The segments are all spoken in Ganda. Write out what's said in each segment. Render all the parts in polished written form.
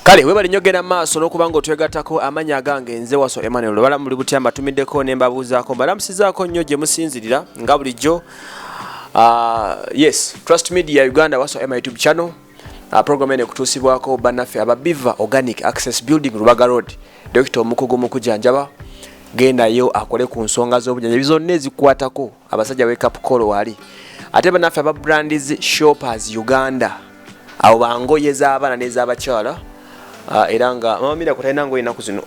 Kale webale nnyo genda maaso n'okuba nga otwegattako. Amannya agange nze Waso Emmanuel. Balamu muli butya? Mbatumiddeko ne mbabuuzaako, mbalamusizaako nnyo gye musinzirira nga bulijjo. Yes, Trust Media Uganda, Waso Emma YouTube channel. Program eno ekutuusibwako bannaffe aba Biva Organic, Access Building, Rubaga Road. Dokita omukugu mu kujjanjaba, gendayo akole ku nsonga z'obujjanjabi zonna ezikwatako abasajja. Wake up call wali. Ate bannaffe aba Brands Shoppers Uganda, abo bangoye z'abaana n'ez'abakyala. Era nga Mama Miracle talina ngoye ennaku zino,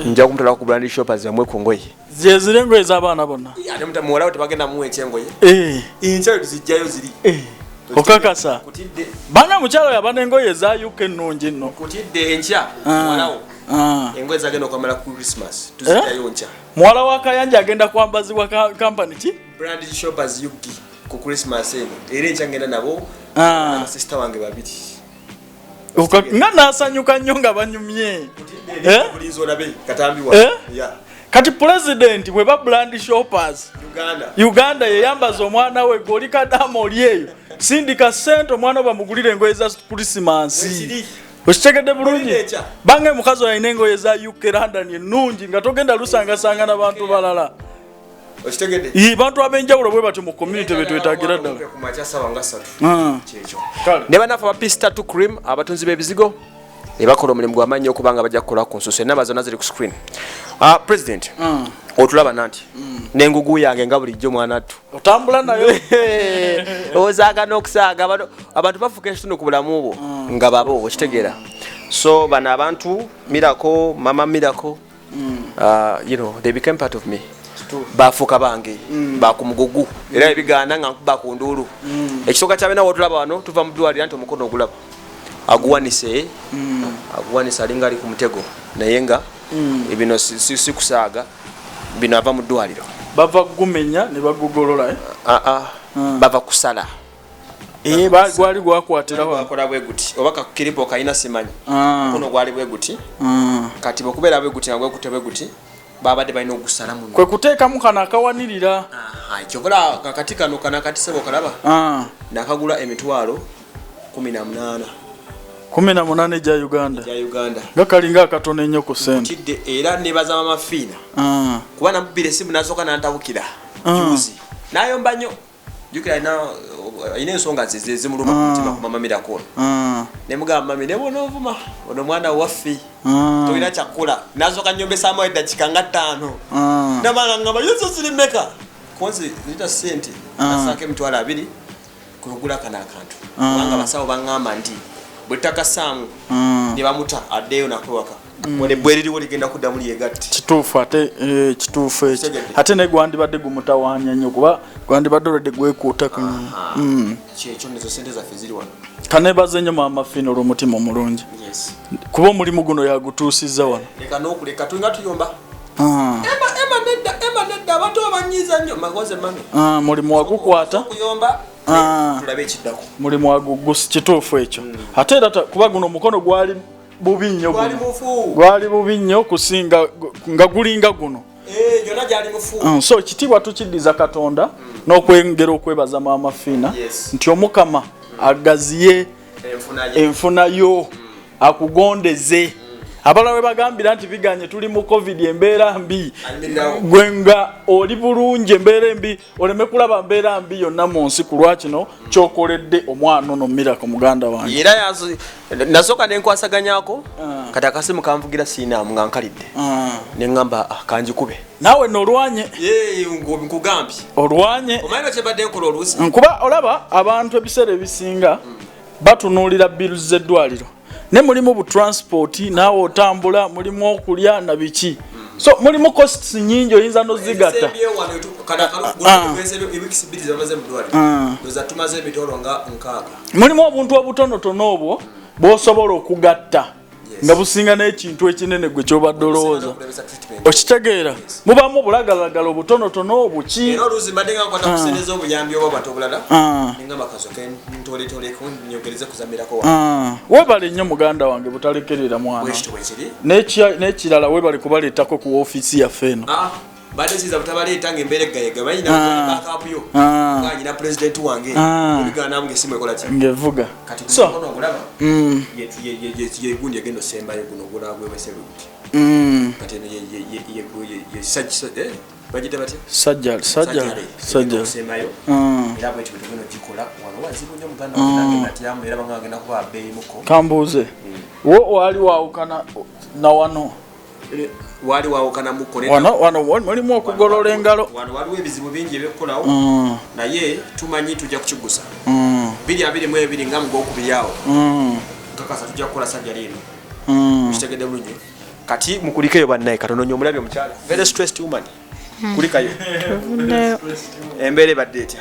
nja kumutwala ku Brand Shoppers bamwe ku ngoye. Zezira engoye z'abaana bonna. Ate muwala we tebagenda muwa ekyengoye. Enkya tuzijjayo ziri. Okakasa? Kutidde. Banga mukyalo yaba n'engoye eza UK ennungi nno. Kutidde, enkya muwalawo engoye zagenda okwambala ku Christmas tuzijjayo nkya. Muwala wa Kayanja agenda kwambazibwa kampani ki? Brand Shoppers UG ku Christmas eno, era enkya ngenda nabo. Sister wange babiri. Nga nasanyuka nnyo nga banyumye. Eh? Bulinzi olabe katambi wa Eh? Yeah. Kati pulezidenti bwe ba Brand Shoppers Uganda. Uganda yeyambaza omwana we, gweoli kadaama oli eyo, sindika sente omwana we bamugulire engoye za Krisimansi. Wekiri. Okitegedde bulungi? Olina ekya? Bange mukazi oyo alina engoye za UK, London ennungi nga togenda lusangasanga n'abantu balala. Okitegedde? Ii, bantu ab'enjawulo bwe batyo mu community betwetagira ddala. Ku makya sawa nga 3. Kyekyo. Kale. Ne bannaffe aba Pista 2 Cream, abatunzi b'ebizigo, ne bakola omulimu gw'amaanyi okuba nga bajja kukola ku nsusu. Enamba zonna ziri ku screen. President, otulaba nanti n'engugu yange nga bulijjo, mwana ttu. Otambula nayo. Osaaga n'okusaaga. Abantu bafuuka ekitundu ku bulamu bwo nga babo, okitegeera? So bano abantu Miracle, Mama Miracle, they became part of me, bafuuka bange bakumugugu, era ebigaana nga nkuba ku nduulu. Ekisooka kyabena, wotulaba wano tuva mu ddwaliro nti omukono ogulaba aguwanise, aguwanise alinga ali ku mutego, naye nga bino si kusaaga, bino ava mu ddwaliro. Bava gumenya ne bagugolola, eh? Ah, ah, bava kusala. Eh, gwali gwakwatirawo. Gwakola bwe guti oba kakiripo kalina, simanyi. Mukono gwali bwe guti. Kati bwekubeera bwe guti nga gwekutte bwe guti, babadde balina ogusala muno. Kwe kuteekamu kano akawanirira. Kyovola kakati kano, kano akati sebo kalaba. Nakagula emitwalo 18. 18 egya Uganda? Gya Uganda. Nga kalinga akatono ennyo ku sente. Kidde era nebaza Mama Fiina kuba namubira esimu nasooka nantabukira juzi, nayomba nnyo. Jukira alina ensonga ze zimuluma ku mutima ku Mama Miracle ono. Nemugamba, "Mami, ne bwonoovuma ono mwana waffe, tolina kyakukola." Nasooka nyombesaamu eddakiika nga 5. Namala ngamba, "Yezo ziri mmeka?" Konzi zita sente asaako 20,000 kwegula kano akantu, kubanga abasawo baŋŋamba nti bwe takasaamu ne bamuta addeyo nakwewaka, wano ebbwe eririwo ligenda kuddamu lyegatte. Kituufu ate, eh, kituufu ekyo. Kitegedde. Ate naye gwandibadde gumutawaanya nnyo kuba gwandibadde olwedde gwekuuta ku Kyekyo, nezo sente zaffe ziri wano. Kanebaze nnyo Maama Fiina olw'omutima omulungi, kuba omulimu guno yagutuusizza wano. Leka n'okuleka tulinga tuyomba. Ema, Ema, nedda, Ema, nedda, abantu abanyiiza nnyo magoze mami. Mulimu wagukwata. Okuyomba, tulabe ekiddako. Mulimu wagugusi, kituufu ekyo. Ate era kuba guno omukono gwali bubi nnyo. Gwali Guno mufu. Gwali bubi nnyo kusinga nga gulinga guno. Eh, gyonna gyali mufu. So ekitiibwa tukiddiza Katonda n'okwengera okwebaza Maama Fiina nti Omukama agaziye Enfuna ye. Enfuna yo, akugondeze. Abalala we bagambira nti biganye, tuli mu COVID, embeera mbi, Ayimirirawo. gwe nga oli bulungi, embeera embi oleme kulaba mbeera mbi yonna mu nsi ku lwakino kyokoledde omwana ono Miracle, muganda wange. Era nasooka nenkwasaganyako. Kati akasimu kanvugira siinaamu nga nkalidde, neŋŋamba, "Ah, kanjikube." Naawe nolwanye. Nkugambye. Olwanye. Omanyi no kyembadde nkola oluusi? Nkuba olaba abantu ebiseera ebisinga batunuulira bills z'eddwaliro, ne mulimu bu transport, naawe otambula, mulimu okulya na biki, so mulimu costs nyingi oyinza nozigatta. Ezisembyeyo wano kano akalu 2 weeks zamaze mu ddwaliro. Ndoza tumaze emitwalo nga 60. Mulimu obuntu obutonotono obwo bw'osobola okugatta nga businga n'ekintu ekinene gwe kyobadde olowooza. Okulabisa treatment. Okitegeera? Mubamu obulagalalagala obutonotono obuki. Era oluusi mbadde nga nkwata ku sente z'obuyambi oba abantu obulala, nengamba kasoke ntoletoleko nyogereze kuzamirako wa. Weebale nnyo muganda wange, butalekerera mwana. Bwekityo bwekiri. N'ekirala, weebale kubaleetako ku woofiisi yaffe eno. Ah, Badde siyinza butabaleeta ng'embeera eggayega, manyi backup yo nga nyina pulezidenti wange, obigaana nga esimu ekola ki? Ng'evuga. Kati So guno ogulaba, yegundi egenda osembayo, guno ogulaba gwewese guti. Kati eno bagita batya? Sajjal, sajjal, sajjal. Osembayo. Era bweti bwetugenda ogikola wano, wazibu nnyo muganda wange, nange natyamu era banga agenda kuba abeeyimuko. Kambuuze, wo waali waawukana na wano? Waali wawukanamuko. Wano wano mulimu okugolola engalo. Wano waliwo ebizibu bingi ebyokukolawo, naye tumanyi tujja kukigusa 2022 nga mugwokubiri awo. Nkakasa tujja kukola sajja eno. Kitegedde bulungi. Kati mukulikeyo bannaye, katono nnyo omulabye omukyala, very stressed woman, kulikayo. Tuvuddeyo. Embeera ebadde etya?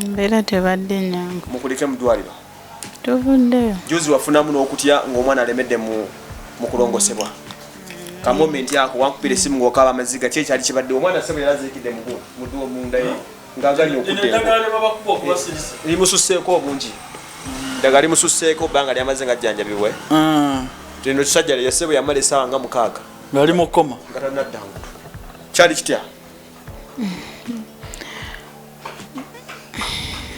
Embeera tebadde nyangu. Mukulike mu ddwaliro. Tuvuddeyo. Juzi wafunamu n'okutya ng'omwana alemedde mu kulongosebwa, ka moment ako wankubira esimu ng'okaaba amaziga. Ki ekyali kibadde? Omwana sebo yali aziikidde muduwo munda ye ng'aganye okudda Eddagala lye babakuba okubasirisa. Limususseeko obungi, ddagala limususseeko bbanga lyamaze nga jjanjabibwe. Lino kisajja yasebo yamala essaawa nga 6 Ng'ali mu coma. Nga tanadda ngulu. Kyali kitya?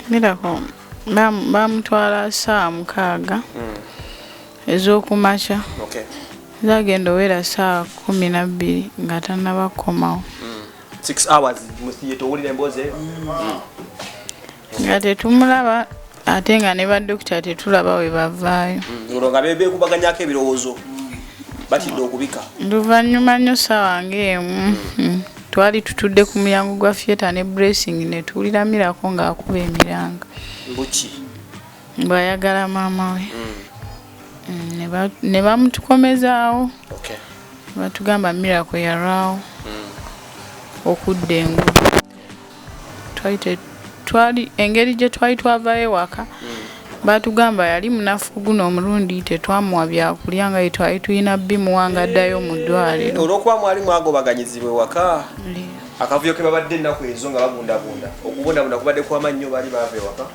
Miracle bamutwala saa 6 ez'okumakya. Zagenda owera saa 12 nga tannaba kukomawo. 6 hours mu theatre, owulira emboozi eyo? Nga tetumulaba, ate nga ne badokita tetulaba we bavaayo. Olwo nga beekubaganyako ebirowoozo, batidde okubika. Luvannyuma nnyo saawa ng'emu, twali tutudde ku mulyango gwa theatre ne Blessing, ne tuwulira Miracle ng'akuba emiranga. Mbuki? Bw'ayagala maama we. Ne bamutukomezaawo. Batugamba Miracle yalwawo okudda engulu. Twali engeri gye twali twavayo ewaka, batugamba yali munafu, guno omulundi tetwamuwa byakulya nga twali tulina bimuwa nga addayo mu ddwaliro. Olwokuba mwali mwagobaganyizibwa ewaka, akavuyo ke babadde ennaku ezo nga babundabunda, okubundabunda kubadde kwama nnyo, baali baava ewaka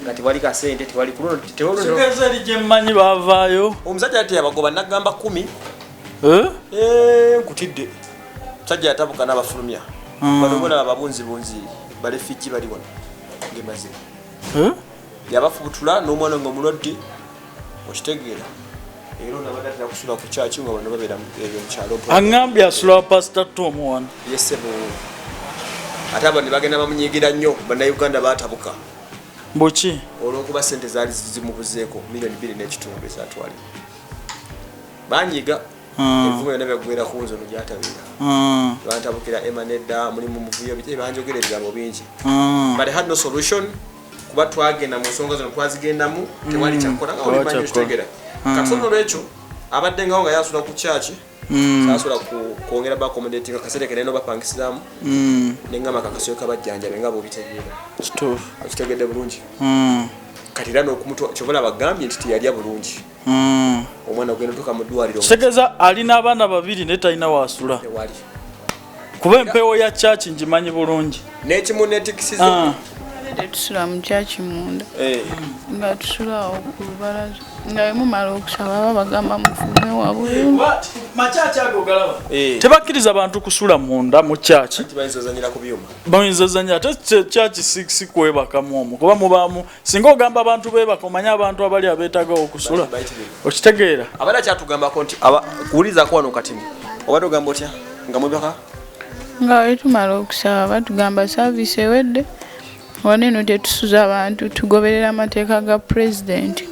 nga tewali kasente, tewali kuluno. Kitegeeza eri gye mmanyi baavaayo. Omusajja ate yabagoba nagamba 10. Eh? Eh, nkutidde, omusajja yatabuka n'abafulumya. Bano bona ababunzibunzi balefijji bali wano ngemazima. Eh? Yabafubutula n'omwana nga omulwadde, okitegeera? Era ono abadde atera kusula ku kyaki nga bano babeera ebyo mu kyalo. Aŋŋambye asula wa Pasita Tom wano. Yesebo, ate abo ne bagenda bamunyiigira nnyo, bannayuganda baatabuka. Mbuki? Olwokuba sente zaali zimubuzeeko, miliyoni 2.5 ezatwalibwa, banyiga. Ebivumo byonna byaggwera ku nze ono gyatabeera. Bantabukira ema nedda mulimu muvuyo biki, banjogera ebigambo bingi. But I had no solution, kuba twagenda mu nsonga zino, twazigendamu, tewali kyakukola nga Tewali olimanyi. kyakukola. Okitegera? Kati so nolwekyo abadde ngawo nga yasula ku kyaki, sasula kwongera baaccommodatinga kaseera ke neno bapangisizaamu, neŋŋamba kakasooka bajjanjabe nga bwobitegeera. Kituufu. Okitegedde bulungi? Kati era n'okumutwa kyobola bagambye nti teyalya bulungi. Omwana ogenda otuuka mu ddwaliro. Kitegeeza alina abaana babiri naye talina waasula. Tewali. Kuba empewo ya kyaki ngimanyi bulungi. N'ekimunetikisiza. Tetusula mu kyaki munda, nga tusula awo ku lubalaza, nga bwe mumala okusaba baba bagamba mufulume wabweru. Makyaki ago galaba, Eh. tebakkiriza bantu kusula munda mu kyaki. Bayinza ozanyira ku byuma. Bayinza zanya, ate kyaki si kwebakamu omwo, kuba mubaamu, singa ogamba abantu beebaka, omanye abantu abali abeetaaga okusula. Bayitirivu. Okitegeera? Abadde akyatugambako nti kuwulizaako wano katini, obadde ogamba otya nga mwebaka? Nga bwe tumala okusaba batugamba service ewedde, wano eno tetusuza abantu, tugoberera amateeka ga pulezidenti,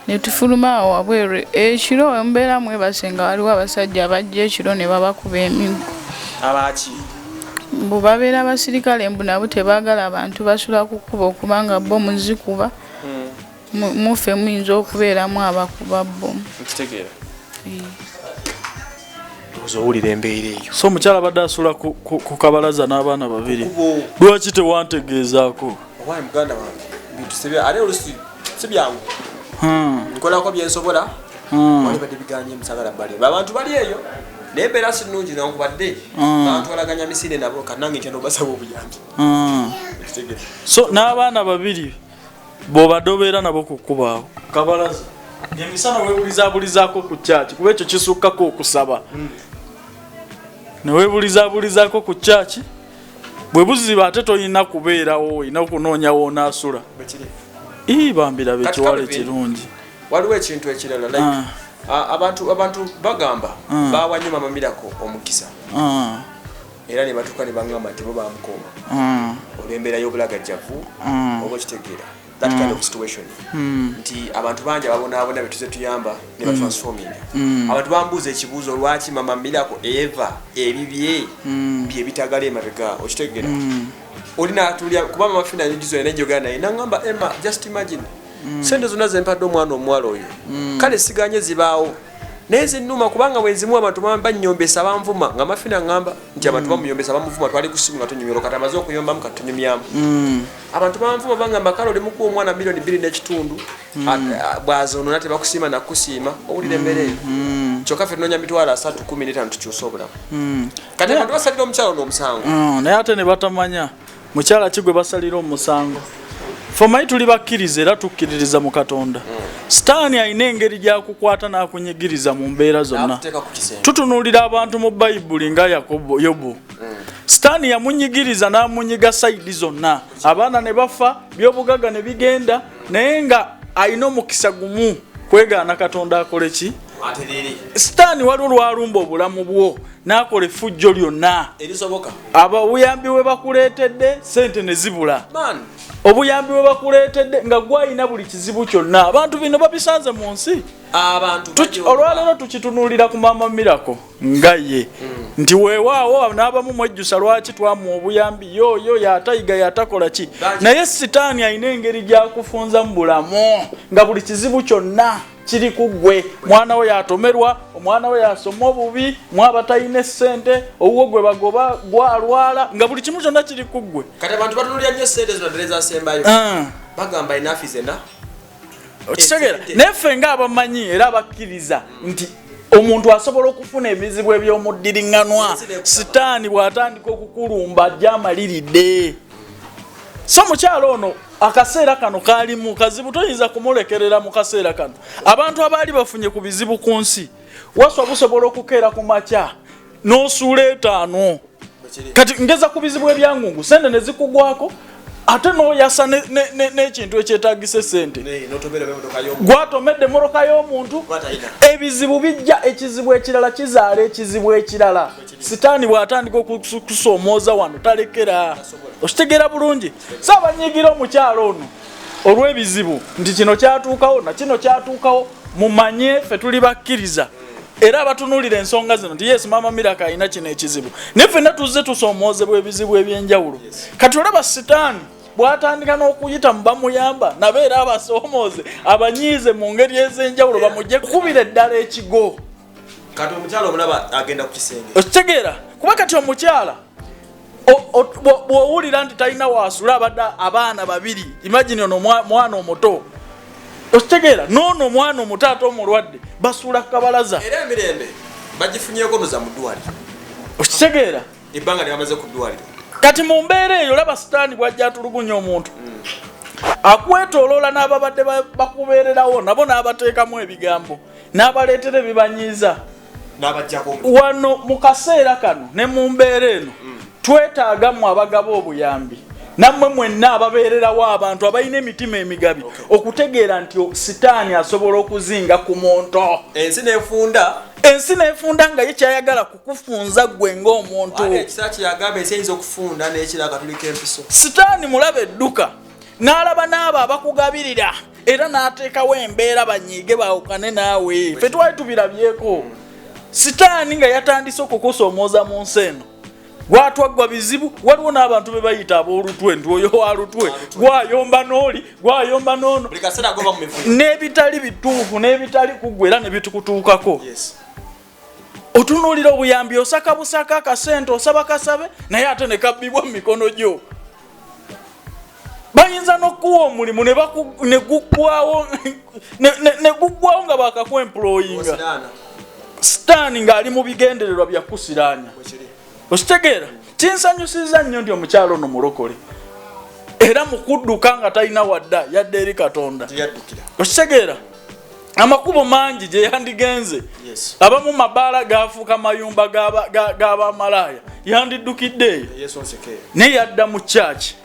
ne tufuluma awo wabweru. Ekiro we mubeera mwebase, nga waliwo abasajja abajja ekiro ne babakuba emiggo. Abaki? Mbu babeera basirikale, mbu nabo tebaagala abantu basula ku kkubo, kubanga bo muzikuba. Muffe muyinza okubeeramu abakuba bomu. Nkitegeera. Ndowooza owulira embeera eyo. So omukyala abadde asula ku kabalaza n'abaana babiri. Kubo. Lwaki tewantegeezaako? Owaye muganda wange, bintu sibya, ate olusi si byangu. Nkolako byensobola. Wali badde biganye musagala bali abantu bali eyo, naye embeera si nnungi newankubadde bantwalaganya misinde nabo kanange ntya nobasaba obuyambi. Okitegeera? So n'abaana babiri bw'obadde obeera nabo ku kkubaawo kabalaza, emisana weebulizabulizaako ku kyaki, kuba ekyo kisukkako okusaba. Neweebulizabulizaako ku kyaki, bwe buziba ate tolina kubeerawo, olina okunoonya woonaasula. Ii, bambiraba Kati ekiwala Calvin, ekirungi. Waliwo ekintu ekirala, like, abantu bagamba bawa nnyo Mama Miracle omukisa, era ne batuuka ne baŋŋamba nti bo bamukooma olw'embeera y'obulagajjavu, oba okitegeera, that kind of situation, nti abantu bangi ababonaabona betuze tuyamba ne batransforminga. Abantu bambuuza ekibuuzo, lwaki Mama Miracle eva ebibye bye bitagala emabega? Okitegeera, oli natulya kuba Mama Fina negizo nenjogera naye naŋŋamba, "Emma, just imagine, sente zonna zempadde omwana omuwala oyo, kale siganye zibaawo, naye zinuma kubanga bwenzimu abantu banyombesa, banvuma." Nga Mafina ŋŋamba nti abantu bamuyombesa, bamuvuma. Twali ku simu nga tunyumya, kati amaze okuyombamu, kati tunyumyamu. Abantu banvuma, bangamba, "Kale oli mukuwa omwana 2.5 miliyoni, bwazonona tebakusiima nakusiima." Owulira embeera eyo? Kyokka ffe tunoonya 315,000 tukyuse obulamu. Kati abantu basalira omukyalo n'omusango. Naye ate ne batamanya mukyala ki gwe basalira omusango. Fe omanyi tuli bakkiriza era tukkiririza mu Katonda. Sitaani alina engeri gy'akukwata n'akunyigiriza mu mbeera zonna. N'akuteeka ku kisenge. Tutunuulira abantu mu Bayibuli nga Yakobo, Yobu. Sitaani yamunyigiriza n'amunyiga side zonna, abaana ne bafa, byobugagga ne bigenda, naye nga alina omukisa gumu, kwegaana Katonda akole ki? Atereere. Sitaani waliwo lwalumba obulamu bwo n'akola effujjo lyonna erisoboka. Aba obuyambi bwe bakuleetedde, sente ne zibula. Man. Obuyambi bwe bakuleetedde nga gwalina buli kizibu kyonna. Abantu bino babisanze mu nsi. Abantu Olwaleero tukitunuulira ku Mama Miracle nga ye nti weewaawo n'abamu mwejjusa lwaki twamuwa obuyambi, yoyo yatayiga yatakola ki. Bangi. Naye sitaani alina engeri gy'akufunza mu bulamu nga buli kizibu kyonna kiri ku ggwe. Mwana we yatomerwa, omwana we yasoma obubi, mwaba talina essente, owuwo gwe bagoba gwalwala, nga buli kimu kyonna kiri ku ggwe. Kati abantu batunulira nnyo sente zino ddala ezasembayo. Bagamba enough is enough. Okitegeera? Esente. Naye ffe ng'abamanyi era abakkiriza nti omuntu asobola okufuna ebizibu eby'omuddiriŋŋanwa, sitaani bw'atandika okukulumba ajja amaliridde. So mukyalo ono akaseera kano kalimu kazibu, toyinza kumulekerera mu kaseera kano. Abantu abaali bafunye ku bizibu ku nsi, waswa busobola okukeera ku makya n'osuula etaano. Kati ngeza ku bizibu ebyangungu, sente ne zikugwako, ate n'oyasa n'ekintu ekyetagisa esente. Notomera emotoka yo. Gwatomedde emmotoka y'omuntu. Gwatalina. Ebizibu bijja, ekizibu ekirala kizaala ekizibu ekirala. Sitaani bw'atandika okusoomooza wano talekera. Okitegeera bulungi? So abanyiigira omukyalo ono olw'ebizibu nti kino kyatuukawo na kino kyatuukawo, mumanye ffe tuli bakkiriza era abatunuulira ensonga zino nti yes, Mama Miracle alina kino ekizibu, naye ffenna tuzze tusoomoozebwa ebizibu ebyenjawulo. Kati olaba sitaani bw'atandika n'okuyita mu bamuyamba nabo era abasoomooze, abanyiize mu ngeri ez'enjawulo, bamugye kukubira eddala ekigo. Kati omukyala omulaba agenda ku kisenge. Okitegeera? Kuba kati omukyala bw'owulira nti talina waasula, abadde abaana babiri, imagine ono mwana omuto, okitegeera, noono omwana omuto ate omulwadde, basuula ku kabalaza. Era emirembe bagifunyeko noza mu ddwaliro. Okitegeera? Ebbanga lyebamaze ku ddwaliro. Kati mu mbeera eyo olaba sitaani bwajja atulugunya omuntu, akwetooloola n'ababadde bakubeererawo nabo n'abateekamu ebigambo n'abaleetera ebibanyiiza. N'abajjako omutima. Wano mu kaseera kano ne mu mbeera eno twetaaga mmwe abagaba obuyambi, nammwe mwenna ababeererawo abantu abalina emitima emigabi, okutegeera nti sitaani asobola okuzinga ku muntu. Ensi nefunda. Ensi nefunda nga ye kyayagala kukufunza ggwe ng'omuntu. Ate ekisa kyeyagamba ensi eyinza okufunda n'ekiraka tuliko empiso. Sitaani mulaba edduka n'alaba n'abo abakugabirira era n'ateekawo embeera banyiige baawukane naawe. Ffe twali tubirabyeko sitaani nga yatandise okukusoomooza mu nsi eno, gwatwaggwa bizibu. Waliwo n'abantu be bayita ab'olutwe nti oyo wa lutwe, gwayomba n'oli, gwayomba n'ono. Buli kaseera agoba mu mivuyo. N'ebitali bituufu n'ebitali kuggwa era ne bitukutuukako. Otunuulira obuyambi, osaka busaka akasente, osaba kasabe, naye ate ne kabbibwa mu mikono gyo. Bayinza n'okukuwa omulimu ne guggwawo, ne guggwawo nga bakakwemployinga. Osiraana. Sitaani ng'ali mu bigendererwa bya kusiraanya. Bwekiri. Okitegeera? Kinsanyusiza nnyo nti omukyalo ono mulokole, era mu kudduka nga talina wadda yadde eri Katonda. Teyaddukira. Okitegeera? Amakubo mangi gye yandigenze. Abamu mabaala gafuuka mayumba g'abamalaaya, yandiddukidde eyo, naye yadda mu kyaki.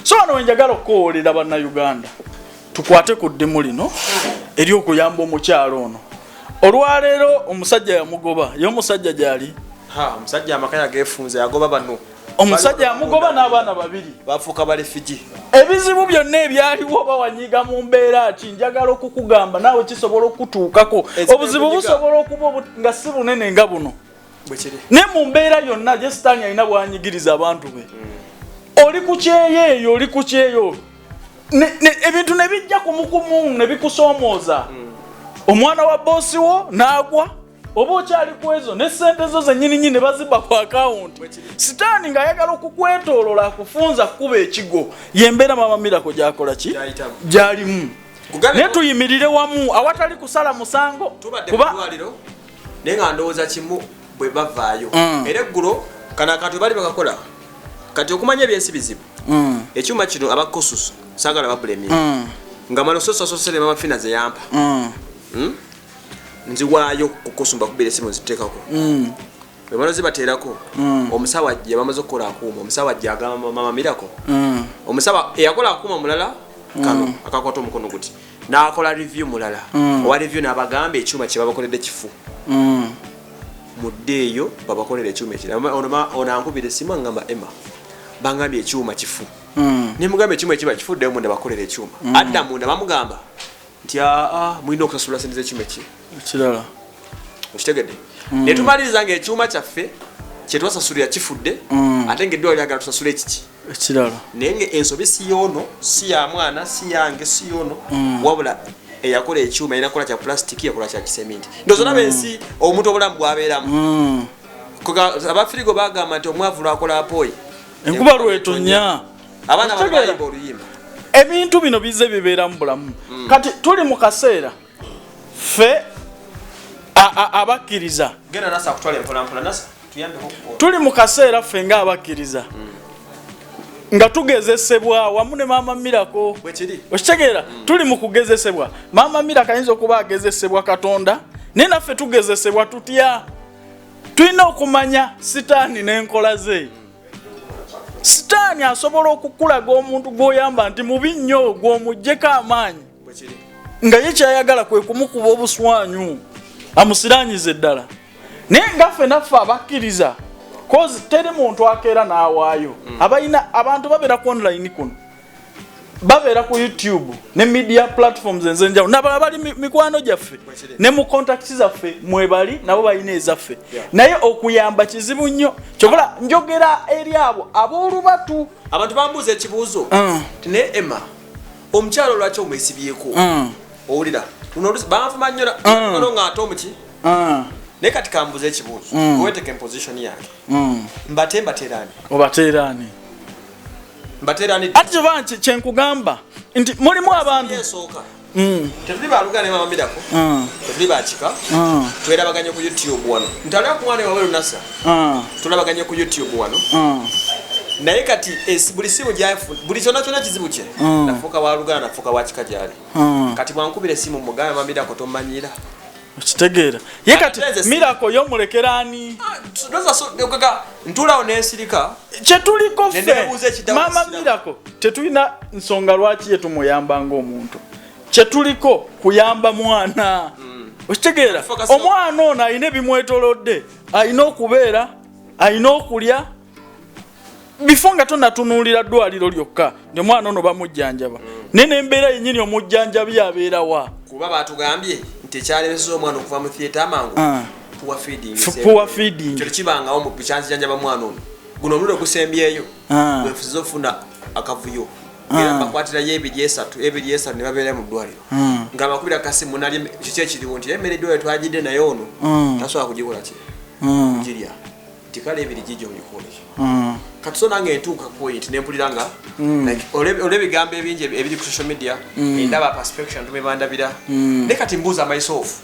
So wano wenjagala okukowoolera Bannayuganda, tukwate ku ddimu lino ery'okuyamba omukyalo ono. Olwaleero omusajja yamugoba, ye omusajja gyali. Omusajja amaka yagefunza, yagoba bano. Omusajja yamugoba n'abaana babiri. Bafuuka balefigi. Ebizibu byonna ebyaliwo, bawanyiga mu mbeera ki, njagala okukugamba naawe kisobola okutuukako. Obuzibu busobola okuba nga si bunene nga buno, naye mu mbeera yonna gye Sitaani alina bwanyigiriza abantu be. Oli ku kyeyo eyo, oli ku kyeyo, ebintu ne bijja kumukumu ne bikusoomooza. Omwana wa boosi wo n'agwa, oba okyali ku ezo ne sente zo zennyininyini ne bazibba ku akawunti. Sitaani ng'ayagala okukwetoolola, akufunza kukuba ekigo. Yembeera Mama Miracle gyakola ki, gyalimu, naye tuyimirire wamu awatali kusala musango. Kuba naye nga ndowooza kimu, bwe bavaayo era eggulo kano akantu bali bakakola. Kati okumanya ebyensi bizibu, ekyuma kino abakosusu saagala babulemye nga mala ososasosere Mama Fina ze yampa. Nziwaayo kukusumba kubira esimu, nziteekako, bwemala zibateerako. Omusawo ajja, bamaze okukola akuuma. Omusawo ajja agamba Mama Miracle, omusawo eyakola akuuma mulala, kano akakwata omukono guti, n'akola review mulala. Owa review n'abagamba ekyuma kye babakoledde kifu, muddeeyo babakolera ekyuma ekirala. Ono ankubira esimu angamba, "Emma, bangambye ekyuma kifu." Nemugamba, "Ekyuma ekiba kifuddeyo munda bakolera ekyuma." Adda munda, bamugamba nti, "Aa, mulina okusasula sente z'ekyuma eki ekirala." Okitegedde? Netumaliriza nga ekyuma kyaffe kyetwasasulira kifudde, ate nga eddwaliro lyagala tusasule ekiki? Ekirala. Naye nga ensobi si yoono, si ya mwana, si yange, si yoono, wabula eyakola ekyuma erina kukola kya plastic, yakola kya kiseminti. Ndowooza olaba ensi omuntu obulamu bwabeeramu. Abafirigo bagamba nti omwavu lwakola apoyi, enkuba lwetonya. Abaana bayimba oluyimba. Ebintu bino bize bibeera mu bulamu. Kati tuli mu kaseera ffe abakkiriza, Genda nasa akutwala empolampola, nasa tuyambeko. Tuli mu kaseera ffe ng'abakkiriza nga tugezesebwa wamu ne Maama Miracle. Bwekiri. Okitegeera? Tuli mu kugezesebwa. Maama Miracle ayinza okuba agezesebwa Katonda, naye naffe tugezesebwa tutya? Tulina okumanya Sitaani n'enkola ze. Sitaani asobola okukulaga omuntu gw'oyamba nti mubi nnyo, gw'omuggyeko amaanyi, Bwekiri. nga ye kyayagala kwe kumukuba obuswanyu amusiranyize eddala. Naye nga ffe naffe abakkiriza, cause teri muntu akeera n'awaayo. Abalina abantu babeera ku online kuno, babeera ku YouTube ne media platforms ezenjawulo, nabalala bali mikwano gyaffe Bwekiri. ne mu contacts zaffe mwebali, nabo balina ezaffe. Naye okuyamba kizibu nnyo, kyobula njogera eri abo ab'olubatu. Abantu bambuuza ekibuuzo ti, "Naye Emma, omukyalo lwaki omwesibyeko?" Owulira luno olusi banvuma nnyo ono nga ate omuki. Naye kati kambuuza ekibuuzo, weeteke mu position yange. Mbate mbateerani? Obateeraani? Mbateerani? Ati kyova nti kyenkugamba nti mulimu abantu. Esooka, tetuli baluganda ne Mama Miracle, tetuli bakika. Twerabaganye ku YouTube wano ntalya ku mwana wawe lunasa. Tulabaganye ku YouTube wano. Naye kati buli simu gyafu, buli kyonna kyonna kizibu kye, nafuuka wa luganda, nafuuka wa kika gyali. Kati bwankubira esimu mugamba, "Mama Miracle, tomanyira." Okitegeera? Ye kati Ate nze Miracle yomulekeraani? Ntuulawo nensirika. Kyetuliko ffe, Neneebuuza ekiddawo. Maama Siraba. Miracle tetulina nsonga lwaki ye tumuyamba ng'omuntu. Kyetuliko kuyamba mwana. Okitegeera? Omwana ono alina ebimwetolodde, alina okubeera, alina okulya, bifo nga tonatunuulira ddwaliro lyokka nti omwana ono bamujjanjaba, naye nembeera yennyini omujjanjabi abeerawa? Kuba batugambye nti ekyalemeseza omwana okuva mu theatre amangu, poor feeding. Poor feeding. Kyo tekibangawo mu bukyanzijanjaba mwana ono. Guno omulundi ogusembyeyo gwenfuziza okufuna akavuyo, era bakwatirayo ebiri esatu, ebiri esatu, ne babeera mu ddwaliro nga bakubira kasimu, nali kiki ekiriwo, nti emmere eddwaliro twagidde, naye ono tasobola kugikola ki, kugirya, nti kale ebiri gijja ogikoleki. Kati so nange ntuuka point nempulira nga like, olw'ebigambo ebingi ebiri ku social media, endaba perspection tume bandabira. Naye kati mbuuza myself,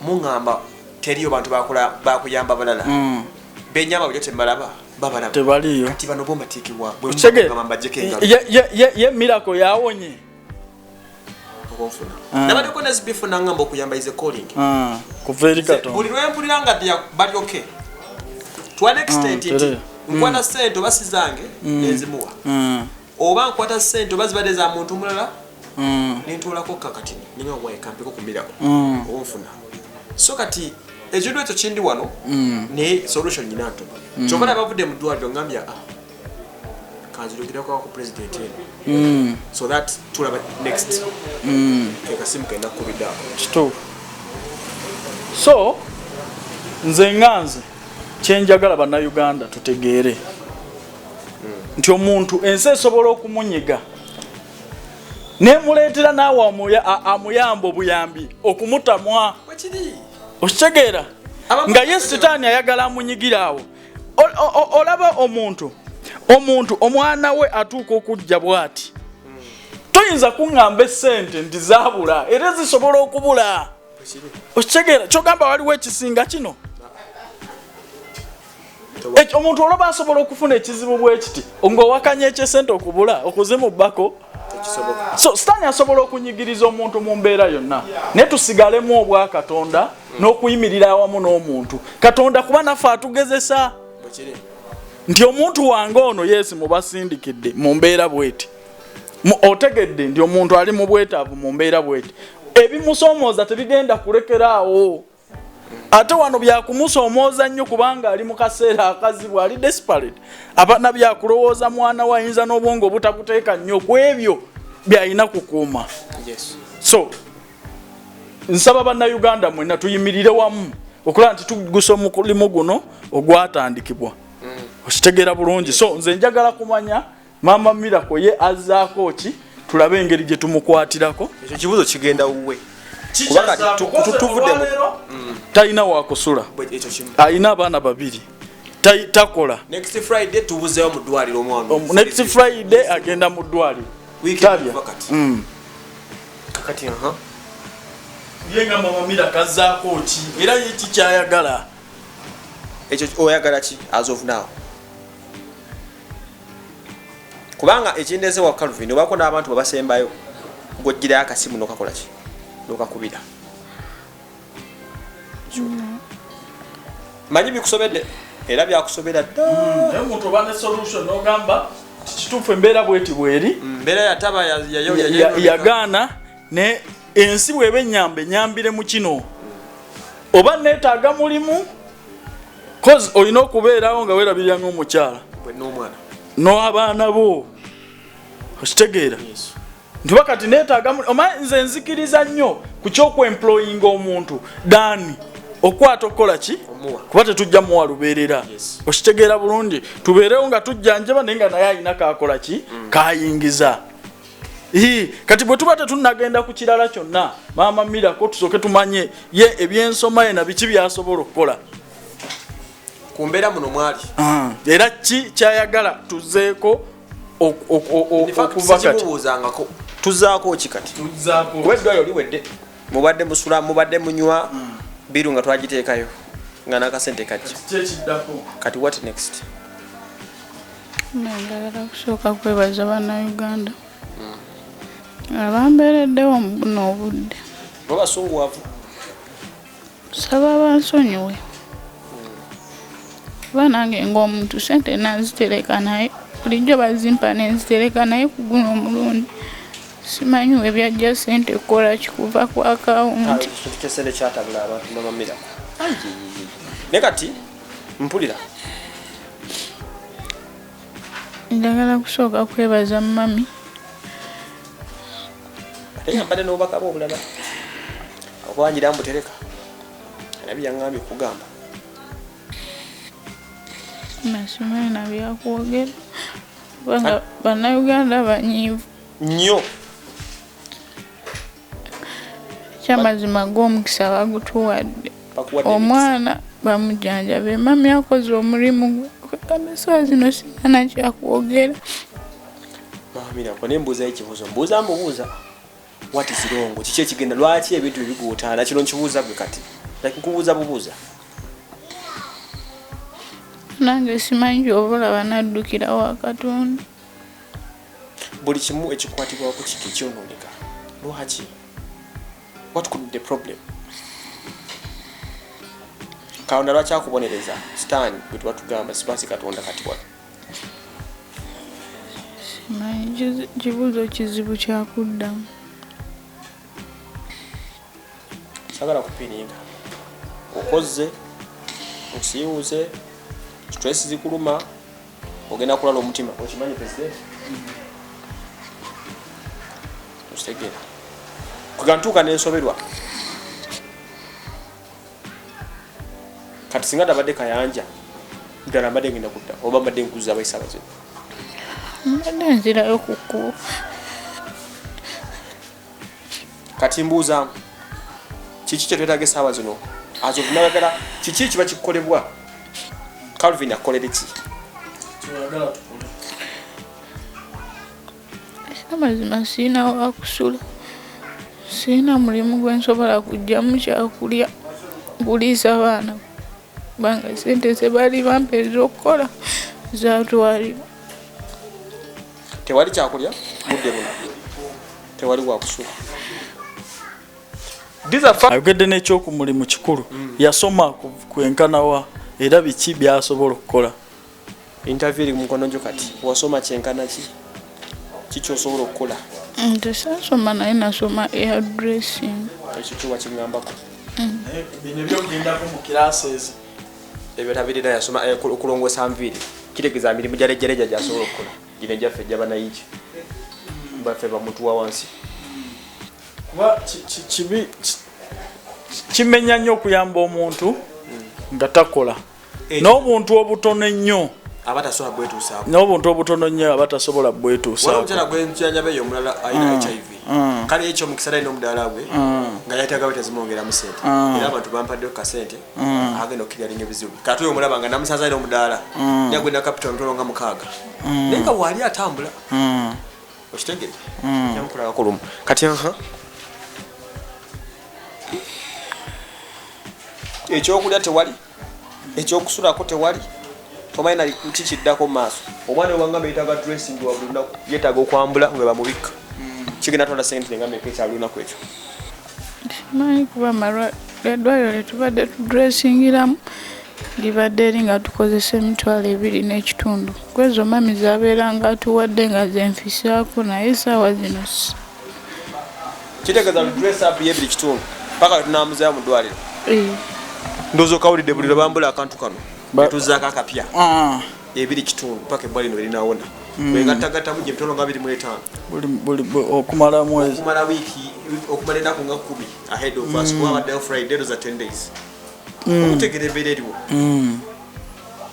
muŋŋamba teriyo bantu bakuyamba balala, benyamba bujo tembalaba, babalaba? Tebaliyo. Kati bano bo mbateekebwa Okitegeera? mbajjeko engalo? Ye Miracle yawonye. Oba nfuna. Nabaddeko ne SBF nangamba okuyamba is a calling. Kuva eri Katonda. Buli lwempulira nga bali okay. To an extent nti nkwata ssente oba si zange nenzimuwa. Oba nkwata ssente oba zibadde za muntu mulala nentuulako kakati ninga waye kampeko ku Miracle. Oba nfuna. So kati ekintu ekyo kindi wano naye solution nyina ntono. Kyokka nabavudde mu ddwaliro ngambye kanzirukirako ku president eno. So that tulaba next. Ke kasimu kenda kukubidde ako. Kituufu. So nze nga nze kyenjagala Bannayuganda tutegeere nti omuntu ensi esobola okumunyiga nemuleetera naawe amuyamba obuyambi okumutamwa. Bwekiri. Okitegeera nga ye Sitaani ayagala amunyigira awo. Olaba omuntu omwana we atuuka okujja bw'ati, toyinza kuŋŋamba essente nti zaabula, era zisobola okubula. Bwekiri. Okitegeera kyogamba waliwo ekisinga kino. Omuntu olaba asobola okufuna ekizibu bwe kiti ng'owakanya ekyesente okubula okuzimubbako. Tekisoboka. So Sitaani asobola okunyigiriza omuntu mu mbeera yonna, naye tusigalemu obwakatonda n'okuyimirira awamu n'omuntu Katonda, kuba naffe atugezesa Bwekiri. nti omuntu wange ono yeesi mubasindikidde mu mbeera bweti. Otegedde nti omuntu ali mu bwetaavu mu mbeera bweti, ebimusoomooza tebigenda kulekeraawo, ate wano byakumusoomooza nnyo kubanga ali mu kaseera akazibu, ali desperate, abaana byakulowooza mwana we, ayinza n'obwongo obutabuteeka nnyo ku ebyo byalina kukuuma. So nsaba Bannayuganda mwenna tuyimirire wamu okulaba nti tugusa omulimu guno ogwatandikibwa. Okitegeera bulungi? So nze njagala kumanya Maama Miracle ye azzaako ki, tulabe engeri gye tumukwatirako. Ekyo kibuuzo kigenda wuwe. Kuba kati tuvudde Talina wakusula. Ekyo kimu. Alina abaana babiri. Takola. Next Friday tubuzeewo mu ddwaliro omwana. Next Friday agenda mu ddwaliro. Weekend Talya. kuva kati. Kakati aha. Ye nga Mama Miracle azzaako ki, era ye ki kyayagala? Ekyo oyagala ki as of now? Kubanga ekindeze wa Calvin obako n'abantu babasembayo gw'oggyirayo akasimu n'okakola ki, n'okakubira. Manyi bikusobedde era byakusobera dda. Naye omuntu oba ne solution n'ogamba kituufu embeera bweti bweri. Mbeera yataba Yagaana ne ensi bw'eba ennyamba enyambire mu kino, oba neetaaga mulimu, cause olina okubeerawo nga weerabirira ng'omukyala n'omwana n'abaana bo. Okitegeera nti oba kati neetaaga omanyi nze nzikiriza nnyo ku kyokwemployinga omuntu dani okwata okukola ki. Omuwa. Kuba tetujja muwa lubeerera. Okitegeera bulungi? Tubeerewo nga tujjanjaba, naye nga naye alina kakola ki, kayingiza. Ii, kati bwe tuba tetunnagenda ku kirala kyonna, Maama Miracle tusooke tumanye ye ebyensoma ye na biki byasobola okukola ku mbeera muno mwali. Era ki kyayagala tuzeeko In fact, okuva kati. Sikimubuuzangako tuzaako ki kati, kuba eddwaliro liwedde, mubadde musula, mubadde munywa, bill nga twagiteekayo nga n'akasente kajja. Kyekiddako. Kati what next? Njagala kusooka kwebaza Bannayuganda abambeereddewo mu buno obudde. Bo basunguwavu. Saba bansonyiwe kuba nange ng'omuntu sente nazitereka, naye bulijjo bazimpa nenzitereka, naye ku guno omulundi simanyi we byajja sente kukola kikuva ku akawunti. Ekintu kyesente kyatabula abantu, Mama Miracle. Naye kati mpulira. Njagala kusooka kwebaza mummy. Ate nga mbadde n'obubaka bwe obulala okubangira mbutereka nabi yaŋŋambye okugamba. Nasimanyi nabyakwogera kubanga Bannayuganda banyiivu nnyo. Ekyamazima gw'omukisa bagutuwadde. Bakuwadde emikisa. Omwana bamujjanjabe, mummy akoze omulimu gwe. Kwegamba essaawa zino sina nakyakwogera. Mama Miracle, naye mbuuzayo ekibuuzo, mbuuza mbubuuza, what is wrong? Kiki ekigenda? Lwaki ebintu ebiguutaana? Kino nkibuuza gwe kati, like nkubuuza bubuuza. Nange simanyi, kyova olaba naddukira wa Katonda. Buli kimu ekikwatibwako kiki kyonooneka, lwaki? What could be the problem? Katonda lwaki akubonereza? Sitaani gwe tuba tugamba sibasi Katonda kati wano. Simanyi, kibuuzo kizibu kyakuddamu. Sagala kupininga. Okozze, osiiwuze, stress zikuluma, ogenda kulala omutima. Okimanyi president? Okitegeera? Kuga ntuuka n'ensoberwa. Kati singa tabadde Kayanja, ddala mbadde ngenda kudda oba mbadde nkuza abayisa abazibu. Mbadde nzirayo ku kkubo. Kati mbuuza, kiki kye twetaaga essaawa zino? As of now, ddala kiki kiba kikolebwa? Calvin akolere ki? Kyeyagala tukole. Amazima sirina wakusula, sirina mulimu gwe nsobola kuggyamu kyakulya kuliisa baana, kubanga ssente ze baali bampa ez'okukola zaatwalibwa. Tewali kyakulya budde buno, tewali wakusula. These are facts. Ayogedde n'ekyokumulimu kikulu. Yasoma kwenkana wa era biki byasobola okukola? Interview eri mu mukono gyo kati. Wasoma kyenkana ki? Kiki osobola okukola? Nze saasoma, naye nasoma hair dressing. Ekyo kiwa kiŋŋambako. Bino ebyokugendako mu classes. Ebyo tabirina. Yasoma okulongoosa nviiri, kitegeeza mirimu gya lejjaleja gyasobola okukola. Gino egyaffe egy'abanayingi baffe bamutuwa wansi. Kuba kibi kimenya nnyo okuyamba omuntu nga takola, n'obuntu obutono ennyo aba tasobola bwetuusaako. N'obuntu obutono nnyo aba tasobola Waliwo bwetuusaako. Omukyala gwenjanjaba eyo omulala alina HIV. Kale ekyo omukisa alina omudaala gwe nga yetaaga bwe tezimwongeramu sente, era abantu bampaddeyo kasente agenda okukiryalinga ebizibu. Kati oyo omulaba nga namusanze alina omudaala, naye gwena capital mitolo nga 6, naye nga waali atambula. Okitegedde? Yamukulagako lumu kati. Aha, ekyokulya tewali, ekyokusulako tewali, tomanyi nali kikiddako mu maaso. Omwana wewangamba yetaaga dressing wa buli lunaku, yeetaaga okwambula nga bamubikka, kigenda twala sente nga meka ekya buli lunaku ekyo? Simanyi, kuba eddwaliro lye tubadde tudressingiramu libadde eri nga tukozesa 25,000. Kwezo mami zabeeranga atuwadde nga zenfisaako, naye essaawa zino Kitegeeza dress up ye buli kitundu paka wetunamuzayo mu ddwaliro. Eh. Ndowooza okawulidde, buli lwe bambula akantu kano netuzaako akapya, 2.5 paka ebbwa lino erinawona. Wegattagattamu gye mitolo nga 25. Okumala mwezi. Okumala wiiki, okumala ennaku nga 10 ahead of us, kuba abaddeyo Friday za 10 days okutegeera embeera eriwo.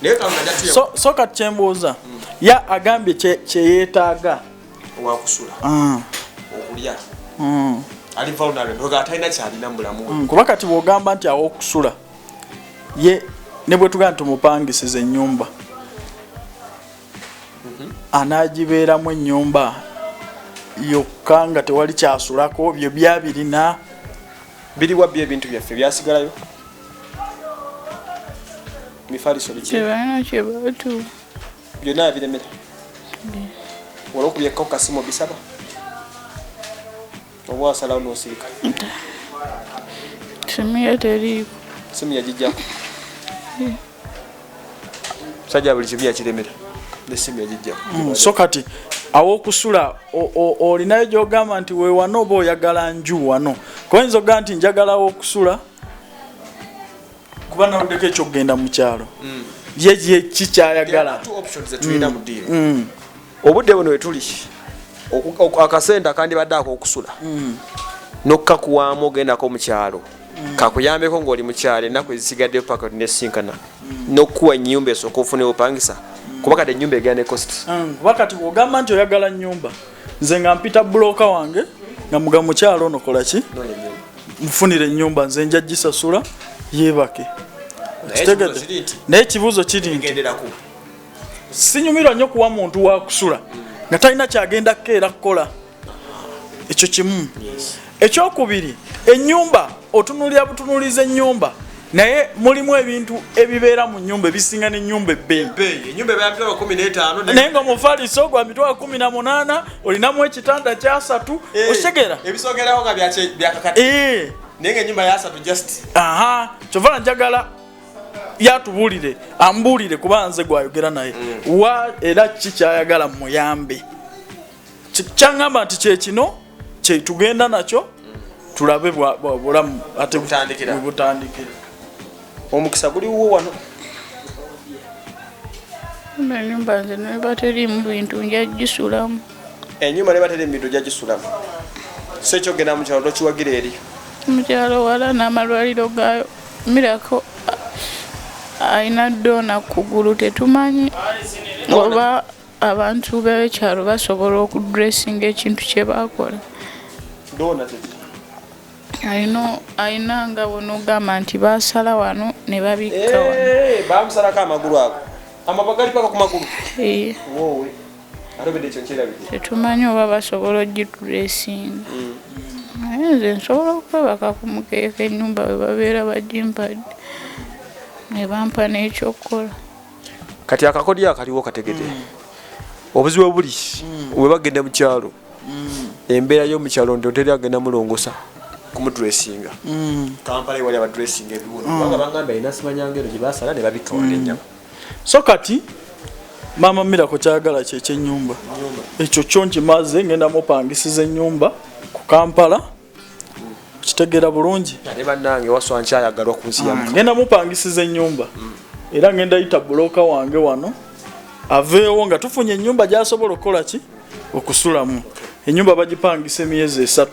Naye Katonda ajja So kati kyembuuza, ya agambye kyeyeetaaga. Wakusula, okulya, ali vulnerable nga atalina kyalina mu bulamu bwe. Kuba kati bw'ogamba nti awokusula ye ne bwe tugamba tumupangisiza ennyumba, anaagibeeramu ennyumba yokka nga tewali kyasulako, byo byabirina. Biriwa byo ebintu byaffe byasigalayo, mifaliso, biki? Tebalina kye batuwa. Byonna yabiremera. Wali okubyekako kasimu bisaba oba wasalawo nosirika? Simu ye teriiko. Simu yagijjako. Musajja buli kimu yakiremera, nesimu yagijjako. So kati awokusula olinayo gyogamba nti wewano, oba oyagala nju wano? Koyinza okugamba nti njagala awokusula, kuba nawuddeko ekyokugenda mu kyalo, ye ye kikyayagala. Two options zetulina mu ddiiro obudde buno wetuli: akasente akandibadde akokusula nokkakuwaamu ogendako mu kyalo kakuyambeko ng'oli mu kyalo ennaku ezisigaddeyo paka tunesinkana, n'okukuwa ennyumba esooka ofune opangisa, kuba kati ennyumba egenda ne cost. Kuba kati bwogamba nti oyagala nyumba, nze nga mpita broker wange nga muga mukyalo ono, kola ki? Noonya ennyumba. Nfunire ennyumba, nze nja gisasula, yeebake. Naye Kitegedde? ekibuuzo kiri nti Naye ekibuuzo kiri nti genderako. Sinyumirwa nnyo kuwa muntu wakusula nga talina kyagenda kukeera kukola. Ekyo kimu. Ekyokubiri, ennyumba otunulira butunuliza ennyumba. Naye mulimu ebintu ebibeera mu nnyumba ebisinga n'ennyumba ebbeeyi. Ennyumba eba ya 15,000, naye nga omufaliso gwa 18,000, olinamu ekitanda kyasatu, okitegeera? Ebisogerawo nga byakakati, naye nga ennyumba yasatu just. Aha, kyova njagala yatubuulire, ambuulire, kuba nze gwayogera naye wa era ki kyayagala muyambe. Kyaŋŋamba nti kyekino kyetugenda nakyo, tulabe bulamu ate Butandikira. bwe butandikira. Omukisa guliwo wano. Enyumba nze neba teriimu bintu nja gisulamu. Enyumba neba teri ebintu ojja gisulamu, so ekyogenda mu kyalo tokiwagira eri. Mukyalo wala n'amalwaliro gaayo. Mirako alina donor kugulu, tetumanyi oba abantu b'ekyalo basobola okudressinga ekintu kye bakola. Donor kiki? Alina nga bw'onoogamba nti baasala wano ne babikka wano. Eh, bamusalako amagulu ago, amabwa gali paka ku magulu. Eh, Woowe, ate obedde ekyo nkyerabidde. Tetumanyi oba basobola ogidressinga, naye nze nsobola okwebaka ku mukeeka ennyumba bwe babeera bagimpadde ne bampa n'ekyokukola. Kati akakodyo akaliwo kategede. Obuzibu buli bwe bagenda mu kyalo, embeera y'omukyalo nti teri agenda mulongosa kumudressinga. Kampala ewali abadressinga ebiwundu, kubanga bangamba alina simanyanga eno gye basala ne babikka wano ennyama. So kati maama Mirako kyayagala kyekyenyumba ekyo kyo nkimaze, ngenda mupangisiza ennyumba ku Kampala, kitegeera bulungi. Ate bannange, waswa nkyayagalwa ku nsi ya Mukama. Ngenda mupangisiza ennyumba, era ngenda yita broker wange wano aveewo nga tufunye ennyumba gyasobola okukola ki, okusulamu. Ennyumba bagipangisa emyezi 3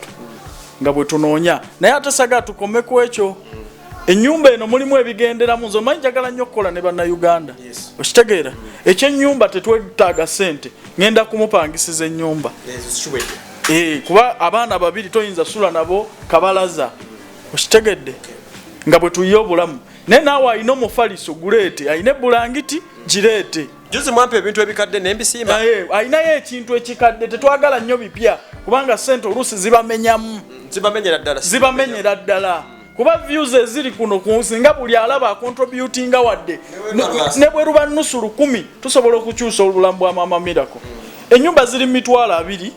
nga bwe tunoonya, naye ate saga tukome ku ekyo. Ennyumba eno mulimu ebigenderamu. Nze omanyi njagala nnyo okukola ne Bannayuganda. Okitegeera? Ekyennyumba tetwetaaga ssente, ngenda kumupangisiza ennyumba. Ezo kiwedde. Eh, kuba abaana babiri toyinza sula nabo kabalaza, okitegedde? Nga bwe tuyiye obulamu, naye naawe alina omufaliso guleete, alina ebulangiti gireete. Juzi mwampa ebintu ebikadde nembisiima. Naye alinayo ekintu ekikadde, tetwagala nnyo bipya kubanga sente oluusi zibamenyamu. Zibamenyera ddala. Zibamenyera ddala, kuba views eziri kuno ku nsi nga buli alaba acontributinga wadde ne bwe luba nusu 1,000, tusobola okukyusa obulamu bwa Mama Mirako. Ennyumba ziri mu 20,000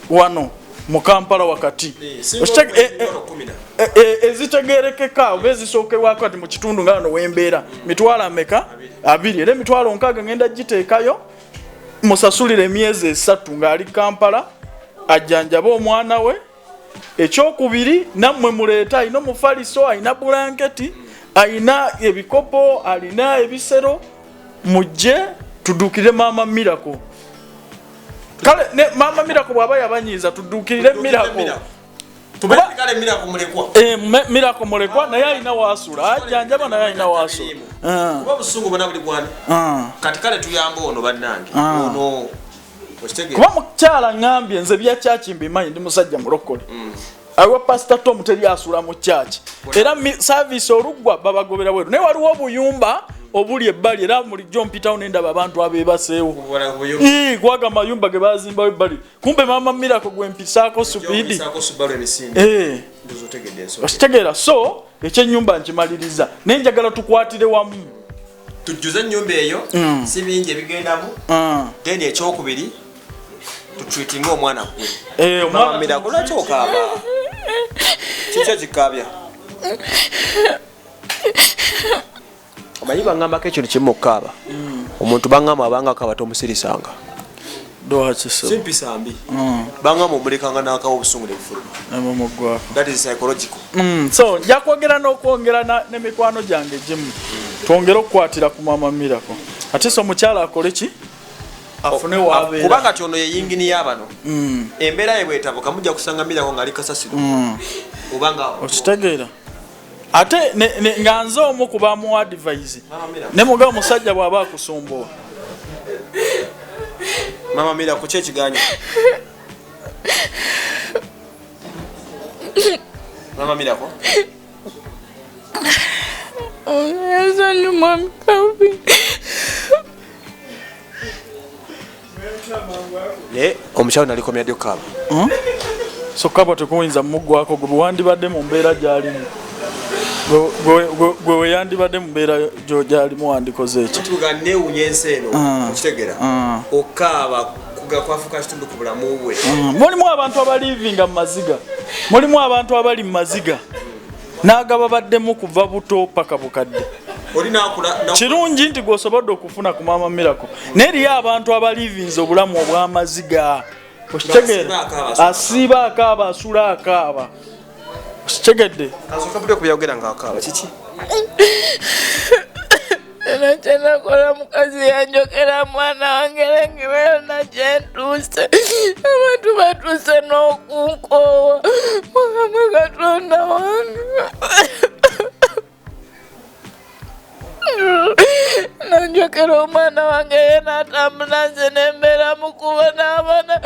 wano mu Kampala wakati. Ezitegerekeka oba ezisookerwako kati mu kitundu nga wano wembeera, mitwalo ameka? 20. Era 60,000 ngenda giteekayo musasulire emyezi 3 ng'ali Kampala ajjanjabe omwana we. Ekyokubiri, nammwe muleete alina omufaliso, alina bulanketi, alina ebikopo, alina ebisero, mujje tuduukirire Maama Mirako. Kale ne Maama Mirako bw'aba yabanyiiza, tuduukirire Mirako. Kale Mirako mulekwa. Eh, Mirako mulekwa, naye alina wasula, ajjanjaba, naye alina wasula. Ah, kuba obusungu bwona buli gwani. Kati kale tuyambe ono bannange. Ono okitegeera? Kuba mukyala ŋŋambye, nze bya kyaki mbimanyi, ndi musajja mulokole. Awa Pasita Tom teri asula mu kyaki, era service oluggwa babagobera bweru, naye waliwo obuyumba obuli ebbali, era mulijjo mpitawo nendaba abantu abeebaseewo. Kubala buyumba. Ii, kwaga amayumba ge bazimbawo ebbali, kumbe Maama Mirako gwe mpisaako supiidi. Oyisaako Subaru emisinde. Eh, Ndoza otegedde ensonga. Okitegeera? So ekyenyumba nkimaliriza, naye njagala tukwatire wamu. Tujjuze ennyumba eyo, si bingi ebigendamu. Then ekyokubiri, tutreatinge omwana gwe. Eh, omwana. Mama Mirako, lwaki okaaba? Kiki ekikaabya? Omanyi baŋŋambako ekintu kimu okukaaba, omuntu baŋŋamba abanga akaaba tomusirisanga. Lwaki so? Simpisa mbi. Baŋŋamba omulekanga n'akawa, obusungu ne bufuluma. Emumugwako. That is psychological. So nja kwogera n'okwongera n'emikwano gyange egimu, twongere okukwatira ku Mama Mirako, ate so omukyala akole ki, afune wabeera. Kuba kati ono ye yingini bano, embeera ye bwetabuka mujja kusanga Mirako ng'ali kasasiro oba nga Okitegeera? Ate nga nze omu ku bamuwa advice Mama Miracle. ne muga omusajja bw'aba akusumbuwa. Mama Mirako, ki ekiganya Mama Mirako? Nsonyi mwami Calvin. Naye omukyalo nalikomya ddi okukaaba? So kaba tekuyinza mugwako gwe wandibadde mu mbeera gy'alimu. Gwe weyandibadde mu mbeera gyalimu wandikoze ekyo. Tuga newunya ensi eno, okitegera, okaaba kwafuuka kitundu ku bulamu bwe. Mulimu abantu abalivinga mu maziga, mulimu abantu abali mu maziga n'agababaddemu kuva buto paka bukadde. Kirungi nti gwosobodde okufuna ku Mama Miracle, naye eriyo abantu abalivinze obulamu obw'amaziga, okitegeera, asiiba akaaba, asula akaaba, okitegedde. Eno kyenakola mukazi yanjokera mwana wange lengiba yonna gyentuuse, abantu batuuse n'okunkoowa. Mukama Katonda wange, nanjokera omwana wange ye n'atambula, nze nembeera mukubonaabona.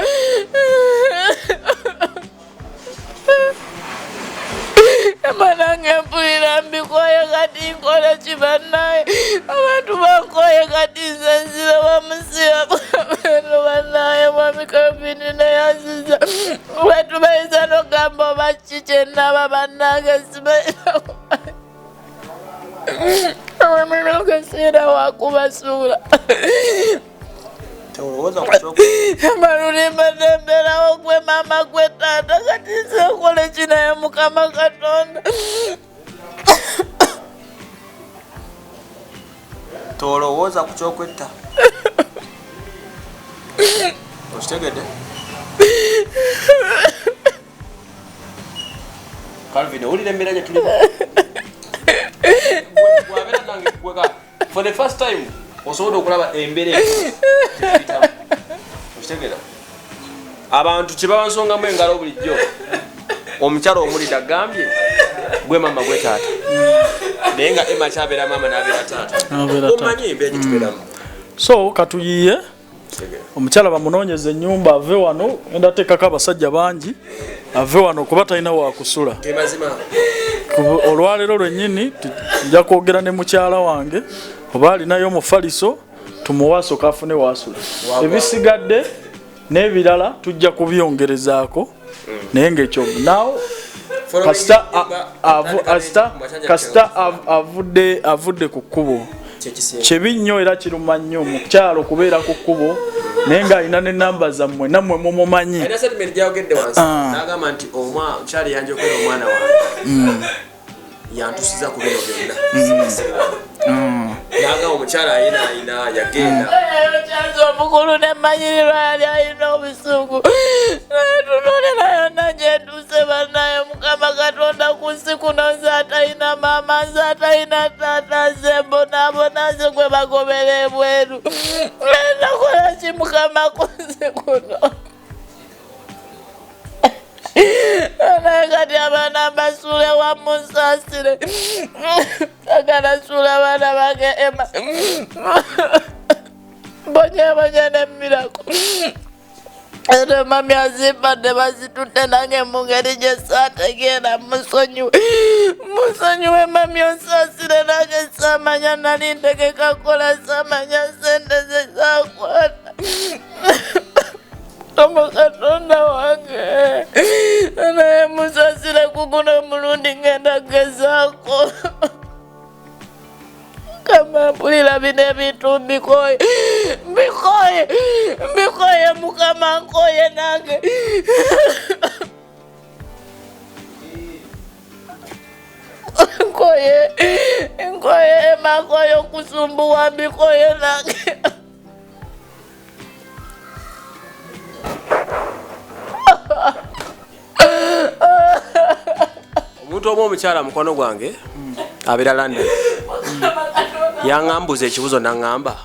Nange mpulira mbikoye, kati nkole ki bannaye? Abantu bankoye, kati nze nzira bamusiba eno bannaye. Mwami Calvin neyanziza, bantu bayinza nogamba oba ki kyenaba bannange, sibayina kaseera wakubasuula. Malulimba nembeerawo gwe maama gwe taata, kati nze nkole ki naye Mukama Katonda? Tolowooza ku kyokwetta, okitegedde? Calvin, owulira embeera gye tulimu? Bwabeera nange gweka for the first time osobola okulaba embeera eno, okitegera? Abantu kyebabansongamu engalo bulijjo, omukyalo omulidde agambye gwe mama gwe taata, naye nga Emma kyabeera maama n'abeera taata. N'abeera taata. Omanyi embeera gyetubeeramu. So katuyiye omukyala bamunoonyeza ennyumba ave wano, enda teekako abasajja bangi, ave wano kuba talina wakusula. Ge mazima. Olwaleero lwennyini nja kwogera ne mukyala wange oba alinayo omufaliso tumuwe asooke afune waasula, ebisigadde n'ebirala tujja kubyongerezaako. Naye ngaekyo now kasita kasita avudde ku kkubo. Kyekisinga. Kibi nnyo era kiruma nnyo mukyalo kubeera ku kkubo naye ng'alina n'enamba zammwe nammwe mumumanyi. Alina statement gyayogedde wansi, n'agamba nti omukyala yanjogera omwana wange yantusiza ku bino byonna, n'agamba omukyala ayina ayina yagenda. Kyanze omukulu nemanyirirwa yali alina obusungu, naye tunuulira yonna gyentuuse bannaye. Mukama Katonda, ku nsi kuno nze atalina maama, nze atalina taata, nze mbonaabona, nze gwe bagobera ebweru. Nakola ki Mukama ku nsi kuno? Naye kati abaana mbasuule wamu, nsaasire, sagala suula abaana bange. Ema mbonyeebonye nemmirako ero mami azimpadde bazitutte nange mu ngeri gye saategeera. Musonyiwe, musonyiwe mami, onsaasire nange saamanya nali ntegeka kola, saamanya sente ze zakwata. Mukama Katonda wange, naye musasire ku guno omulundi ngenda gezaako. Mukama, mpulira bino ebintu mbikoye, mbikoye, mbikoye Mukama, nkoye nange. Nkoye, nkoye Ema, nkoye okusumbuwa, mbikoye nange. Omuntu omu omukyala mukwano gwange abeera London yaŋŋambuza ekibuzo, naŋŋamba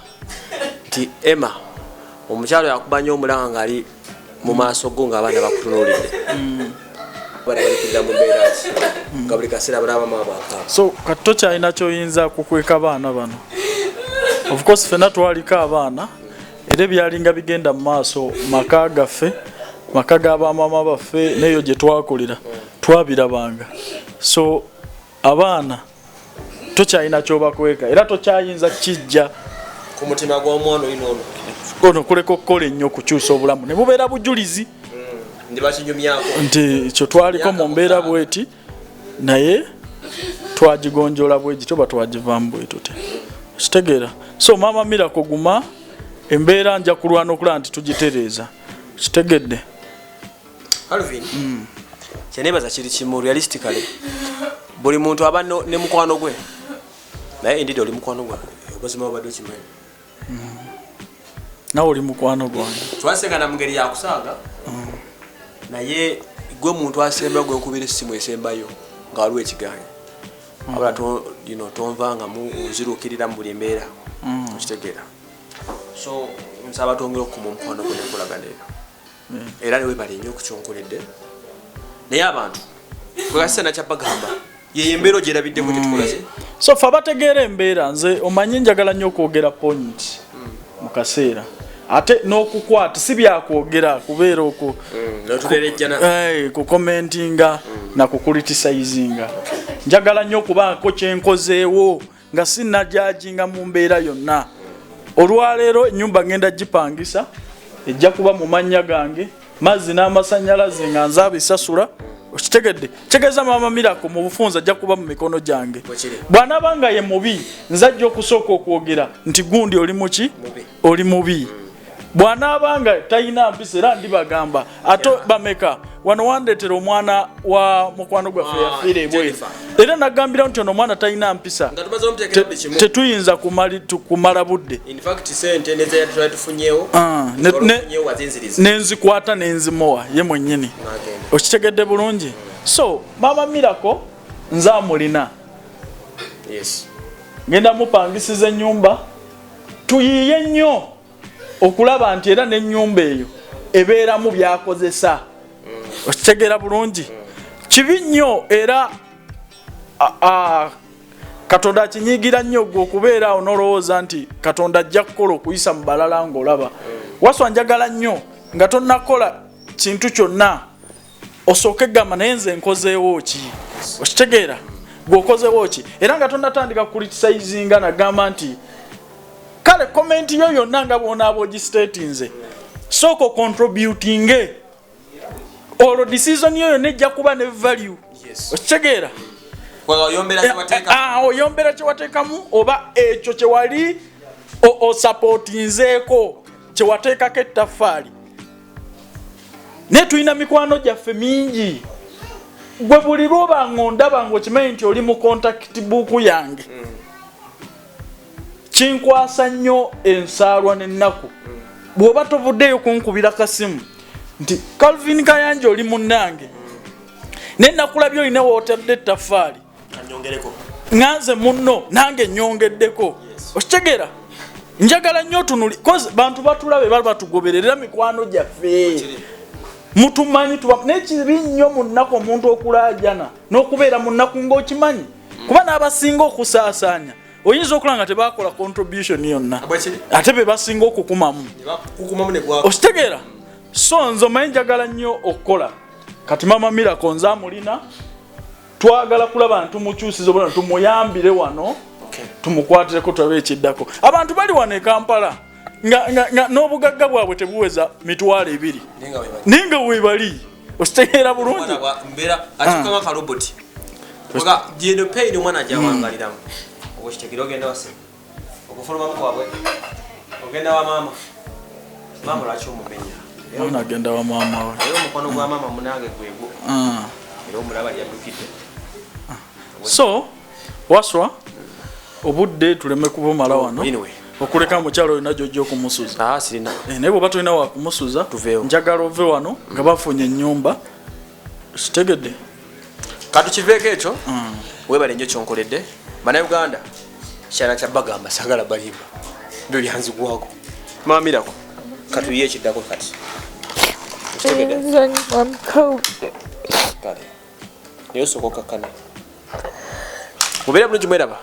nti Emma, omukyala yakuba nnyo omulanga ng'ali mu maaso go ng'abaana bakutunuulidde, abaana bali kudda mu mbeera ki nga buli kaseera balaba maama akaaba? So kati tokyalina kyoyinza kukweka baana bano. Of course fenna twaliko abaana era ebyalinga bigenda mu maaso maka gaffe, maka g'abamaama baffe neyo gye twakulira twabirabanga. So abaana tokyalina kyobakweka era tokyayinza kijja ku mutima gw'omwana olina ono. Ono kuleka okukola ennyo okukyusa obulamu ne bubeera bujulizi ndi bakinyumyako nti kyo twaliko mu mbeera bweti, naye Twagigonjoola bwe gityo oba twagivaamu bwe tutya. Kitegeera? So Maama Miracle, guma, embeera nja kulwana okulaba nti tugitereeza. Kitegedde? Calvin, kyenebaza kiri kimu. Realistically, buli muntu aba ne mukwano gwe, naye indeed oli mukwano gwange, obuzima obadde okimanyi. Nawe oli mukwano gwange. Twasengana mu ngeri yakusaaga, naye gwe muntu asembayo gwe nkubira essimu esembayo nga waliwo ekiganye. Wabula tonvangamu, onziruukirira mu buli mbeera, okitegeera? So nsaba twongere okukuma omukwano gwe nenkolagana eyo, era newebale nnyo okukyonkoledde. Naye abantu kwekasisa nakyabagamba yeyo embeera ogyerabiddeko tetukolaze. So fe abategeera embeera, nze omanyi njagala nnyo okwogera point mu kaseera, ate n'okukwata si byakwogera kubeera okwo. Notulerejjana. Kucommentinga na kucriticizinga. Njagala nnyo okubaako kyenkozeewo nga sinnajudginga mu mbeera yonna. Olwaleero ennyumba ngenda gipangisa, ejja kuba mu mannya gange, mazzi n'amasanyalaze nga nze abisasula. Okitegedde? Kitegeeza Maama Miracle mu bufunze ajja kuba mu mikono gyange. Bwekiri. Bw'anaaba nga ye mubi, nze ajja okusooka okwogera nti gundi oli muki? Mubi. Oli mubi. Bw'anaaba nga talina mpisa, era ndibagamba. Ate bameka wano wandeetera omwana wa mukwano gwaffe Ah, yafiira ebweru, Jennifer. era nagambira nti ono omwana talina mpisa. Nga tumaze omuteekera buli kimu. Tetuyinza kumala budde. In fact, sente nezeyatwali tufunyeewo, Ah, tufunyeewo wazinziriza. Nenzikwata nenzimuwa ye mwennyini. N'agenda. Okitegedde bulungi? So Maama Miracle nze amulina. Ngenda mupangisiza ennyumba, tuyiiye nnyo okulaba nti era n'ennyumba eyo ebeeramu byakozesa. Okitegeera bulungi? Kibi nnyo era Katonda akinyiigira nnyo gwe okubeera awo n'olowooza nti Katonda ajja kukola okuyisa mu balala. Ng'olaba waswa, njagala nnyo nga tonnakola kintu kyonna osooke gamba, naye nze nkozeewo ki? Okitegeera? Gweokozeewo ki? Era nga tonnatandika kucriticizinga, nagamba nti kale comment yo yonna nga bwonaaba ogistatinze, sooka ocontributinge, olwo decision yo yonna ejja kuba ne value. Okitegeera? Oyombera kyewateeka. Ah, oyombera kyewateekamu oba ekyo kyewali osupportinzeeko, kyewateekako ettaffaali. Naye tulina mikwano gyaffe mingi. Gwe buli lwoba nga ondaba nga okimanyi nti oli mu contact book yange, kinkwasa nnyo ensaalwa n'ennaku bw'oba tovuddeyo kunkubira kasimu nti Calvin Kayanja oli munnange, naye nakulabye olina wootadde ettaffaali. Kanyongereko. Ŋŋanze munno nange nyongeddeko. Okitegeera? Njagala nnyo otunuli cause bantu batulabe, bali batugoberera, mikwano gyaffe mutumanyi tuba. Naye kibi nnyo mu nnaku omuntu okulaajana n'okubeera mu nnaku ng'okimanyi, kuba n'abasinga okusaasaanya oyinza okulaba nga tebakola contribution yonna. Bwekiri. Ate be basinga okukumamu. Kukumamu ne gwako. Okitegeera? So nze omanyi njagala nnyo okukola. Kati Mama Miracle nze amulina, twagala kulaba ntumukyusiza obulamu, tumuyambire wano, tumukwatireko, tulabe ekiddako. Abantu bali wano e Kampala nga n'obugagga bwabwe tebuweza 20,000, Naye nga webali. Naye nga webali. Okitegeera bulungi? Omwana mbeera atuuka nga kaloboti. Nga gino pain omwana gyawangaliramu. Oba okitegere, ogenda wase. Okufulumamu kwabwe. Ogenda wa maama. Maama lwaki omumenya? Mwana agenda wa maama we. Era omukwano gwa maama munange gwegwo. Era omulaba lyaddukidde. So waswa, obudde tuleme kubumala wano. Anyway. Okuleka mukyalo olina gyojja okumusuza? Ah, sirina. Eh, naye bwoba tolina wakumusuza, Tuveewo. njagala ove wano nga bafunye ennyumba. Kitegedde? Katukiveeko ekyo. Webale nnyo kyonkoledde. Bannayuganda, kyana kya bagamba sagala balimba. Byo byanzigwako. Maama Miracle, katuyiye ekiddako kati. Okitegedde? Kale. Naye osooka okakkane. Mubeere bulungi, mweraba.